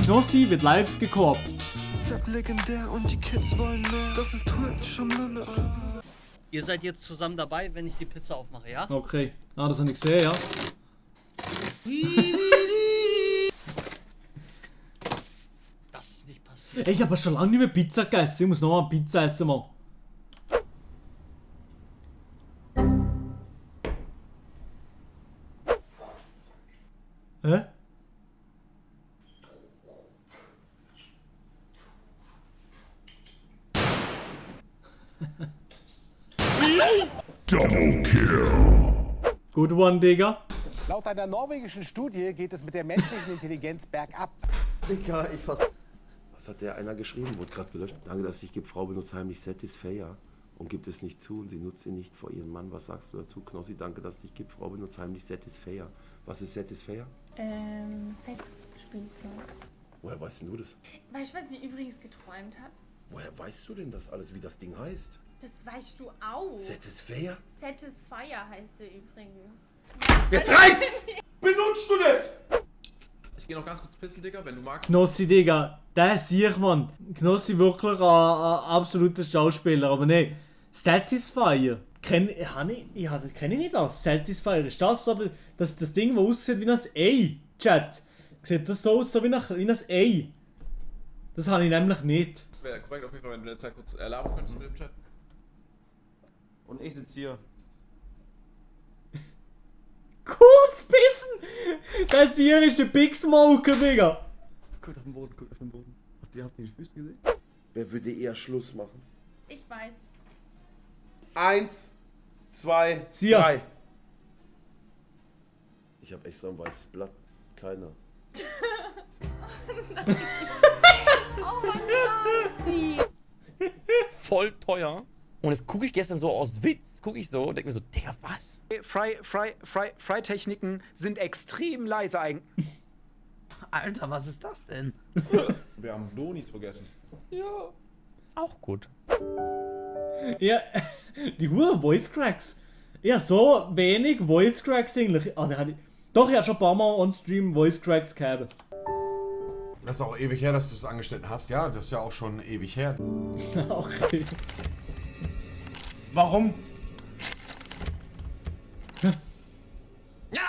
Knossi wird live gekorbt. Legendär und die Kids wollen mehr. Das ist Twitch am Limit. Ihr seid jetzt zusammen dabei, wenn ich die Pizza aufmache, ja? Okay. Ah, das habe ich gesehen, ja. Das ist nicht passiert. Ey, ich habe schon lange nicht mehr Pizza gegessen. Ich muss noch mal Pizza essen, Mann. Hä? Double kill. Good one, Digga. Laut einer norwegischen Studie geht es mit der menschlichen Intelligenz bergab. Digga, was hat der einer geschrieben? Wurde gerade gelöscht. Danke, dass ich gebe. Frau benutzt heimlich Satisfyer und gibt es nicht zu und sie nutzt sie nicht vor ihrem Mann. Was sagst du dazu, Knossi? Danke, dass ich gebe. Frau benutzt heimlich Satisfyer. Was ist Satisfyer? Sexspielzeug. Woher weißt denn du das? Weißt du, was ich übrigens geträumt habe? Woher weißt du denn das alles, wie das Ding heißt? Das weißt du auch. Satisfyer? Satisfyer heißt er übrigens. Jetzt reicht's! Benutzt du das? Ich geh noch ganz kurz pissen, Digga, wenn du magst. Knossi, Digga. Der sehe ich, Mann. Knossi wirklich ein absoluter Schauspieler. Aber nee. Satisfyer. Kenn ich nicht aus. Satisfyer. Ist das oder das Ding, das aussieht wie ein Ei? Chat. Sieht das so aus, so wie ein Ei? Das habe ich nämlich nicht. Wäre korrekt auf jeden Fall, wenn du in der Zeit kurz labern könntest mit dem Chat. Und ich sitze hier. Kurz pissen! Das hier ist der Big Smoker, Digga. Guck auf den Boden, guck auf den Boden. Habt ihr die Füße gesehen? Wer würde eher Schluss machen? Ich weiß. 1, 2, Sia. 3. Ich habe extra ein weißes Blatt. Keiner. Oh mein Gott. Voll teuer. Und das gucke ich gestern so aus Witz, gucke ich so und denke mir so, Digga, was? Freitechniken sind extrem leise eigentlich. Alter, was ist das denn? Wir haben Donis vergessen. Ja. Auch gut. Ja, die Hure Voice Cracks. Ja, so wenig Voice Cracks eigentlich. Ah, doch, ich habe schon ein paar Mal on Stream Voice Cracks gehabt. Das ist auch ewig her, dass du es angestellt hast. Ja, das ist ja auch schon ewig her. Okay. Warum?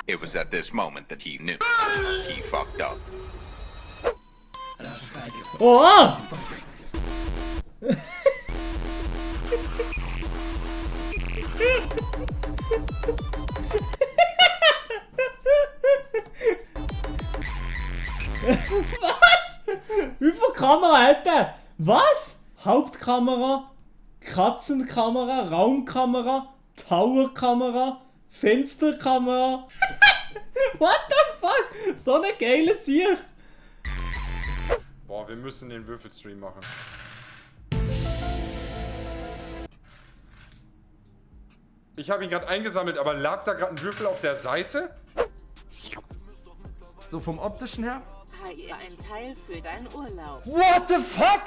It was at this moment that he knew. He fucked up. Oh! Was? Wie viel Kamera hat der? Was? Hauptkamera, Katzenkamera, Raumkamera, Towerkamera, Fensterkamera. What the fuck? So eine geile Sicht. Boah, wir müssen den Würfelstream machen. Ich habe ihn gerade eingesammelt, aber lag da gerade ein Würfel auf der Seite? So vom optischen her? Ein Teil für deinen Urlaub. What the fuck?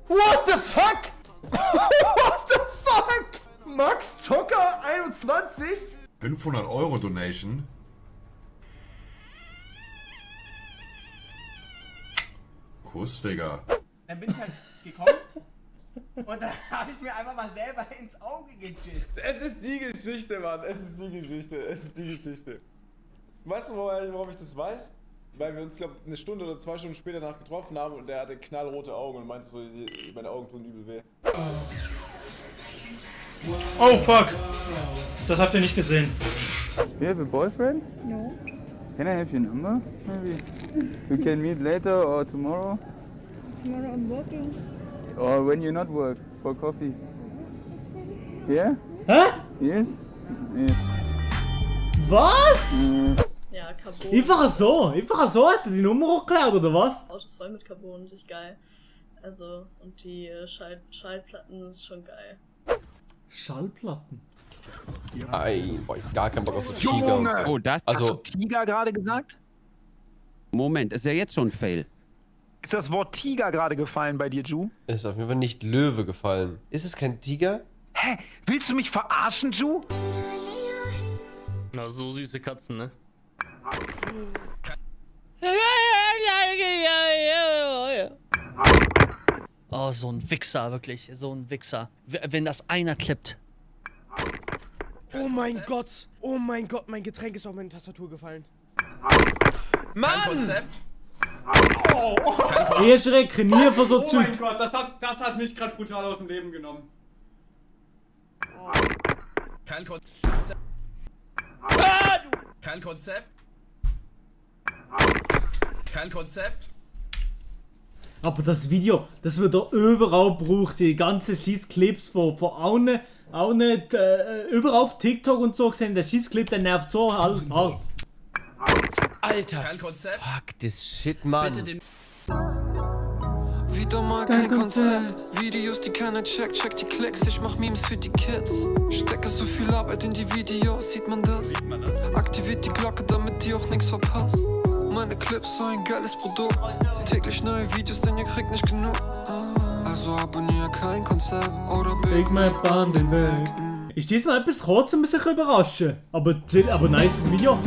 What the fuck? What the fuck? Max Zocker 21? 500 € Donation. Kuss, Digga. Dann bin ich halt gekommen und dann habe ich mir einfach mal selber ins Auge gejisst. Es ist die Geschichte, Mann. Es ist die Geschichte. Es ist die Geschichte. Weißt du, warum ich das weiß? Weil wir uns, glaube ich, eine Stunde oder 2 Stunden später danach getroffen haben und der hatte knallrote Augen und meinte so, meine Augen tun übel weh. Oh fuck! Das habt ihr nicht gesehen. You have a boyfriend? No. Can I have your number? Maybe. We can meet later or tomorrow. Tomorrow I'm working. Or when you not work for coffee. Yeah? Hä? Yes? Yes. Was? Ja, Carbon. Einfach so hat er die Nummer hochgeladen, oder was? Autos voll mit Carbon, richtig geil. Also, und die Schallplatten ist schon geil. Schallplatten? Ei, boah, ich gar keinen Bock auf so Tiger und so. Oh, das Also, hast du Tiger gerade gesagt? Moment, ist ja jetzt schon ein Fail. Ist das Wort Tiger gerade gefallen bei dir, Ju? Ist auf jeden Fall nicht Löwe gefallen. Ist es kein Tiger? Hä? Willst du mich verarschen, Ju? Na, so süße Katzen, ne? Oh, so ein Wichser, wirklich. So ein Wichser. Wenn das einer klippt. Oh mein Gott, mein Getränk ist auf meine Tastatur gefallen. Mann! Kein Konzept. Ich schrecke nie von so Oh Zeug. mein Gott, das hat mich gerade brutal aus dem Leben genommen. Kein Konzept. Kein Konzept. Kein Konzept. Aber das Video, das wird doch überall gebraucht, die ganzen Scheiß-Clips von allen überall auf TikTok und so gesehen, der Scheiß-Clip, der nervt so halt. Alter. Kein Konzept. Fuck this shit, Mann. Bitte den Wieder mal kein Konzept. Videos, die keiner checkt, check die Klicks. Ich mach Memes für die Kids. Stecke so viel Arbeit in die Videos, sieht man das? Aktiviert die Glocke, damit ihr auch nichts verpasst. Meine Clips, so ein geiles Produkt. Täglich neue Videos, denn ihr kriegt nicht genug. Also abonniere kein Konzept oder Big Map an den Weg. Ist diesmal etwas kurz, um sich überraschen. Aber nice Video.